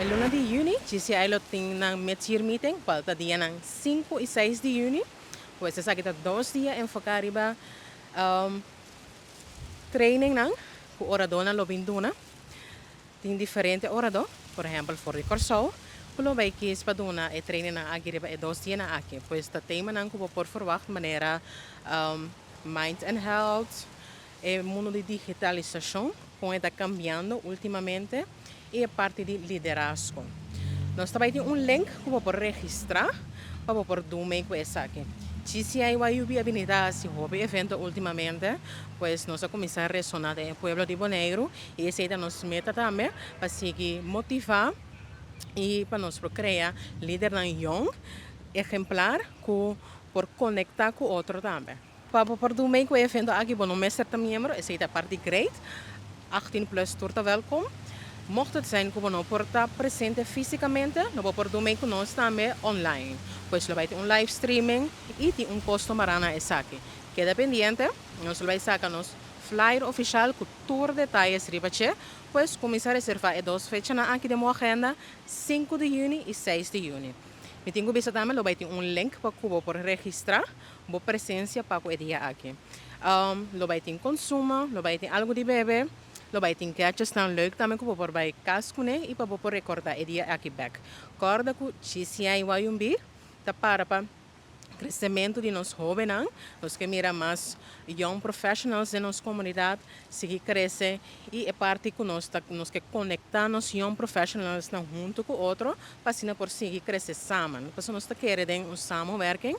E luna di yüni, GCI lo tin nan mid-year meeting, kual ta dianan 5 i 6 di yüni. Pues esaki ta 2 dia enfoká riba training nan, ku oradónan lo bin duna. Tin diferente oradó, por ehèmpel, for di Kòrsou, ku lo bai kies pa duna e training nan aki riba e 2 dia nan aki. Pues ta tema nan ku bo por verwacht manera mind and health, e mundu di digitalisashon, kon ta kambiando últimamente, i e parti di liderazgo. Nos tambe tin un link ku bo por registrá pa por duna mee ku esaki. GCI YUB a bini ta hasi hopi evento últimamente, pues nos a kuminsá resoná den pueblo di Boneiru i esei ta nos meta tambe pa sigui motivá i pa nos krea lidernan yòn ehemplar ku por konektá ku otro tambe. Pa por duna mee ku e evento aki, bo no mester ta miembro, esei ta parti great. 18 plus tur ta welkom. Mocht het zijn ku bo no por ta presente físikamente, lo por duna mee ku nos tambe online. Pues lo bai tin un live streaming i tin un kosto mará na esaki. Keda pendiente, nos lo bai saka nos flyer ofisial ku tur detaye riba dje, pues kuminsá reservá e dos fechanan aki den agenda, 5 di yüni i 6 di yüni. Mi tin ku bisa tambe, lo bai tin un link pa ku por registrá bo presensia pa e dia aki. Lo bai tin konsumo, lo bai tin algu di bebe, lo bai tin gadgets nan leuk tambe ku por bai kas kuné i pa por rekordá e dia aki bèk. Kòrda ku GCI YUB ta para pa kresementu di nos hóbennan, nos ke mira mas young professionals den nos komunidat, sigui krese i e parti ku nos nos ke konektá nos young professionals nan huntu ku otro, pa asina por sigui krese samen. Pasobra nos ta kere den un samenwerking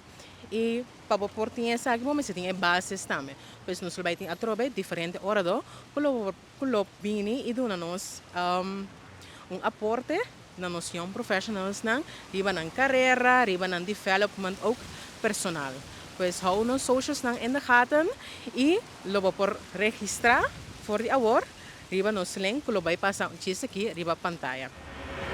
i pa por tin esaki, bo mester tin e basis tambe. Pues nos bai tin atrobe diferente oradó ku lo bini i duna nos un aporte na nos young professionals nan, riba nan karera, riba nan development ook personal. Pues hou nos socials nan in de gaten i lo bo por registrá for di awor riba nos link ku lo bai pasa un chis aki riba pantaya.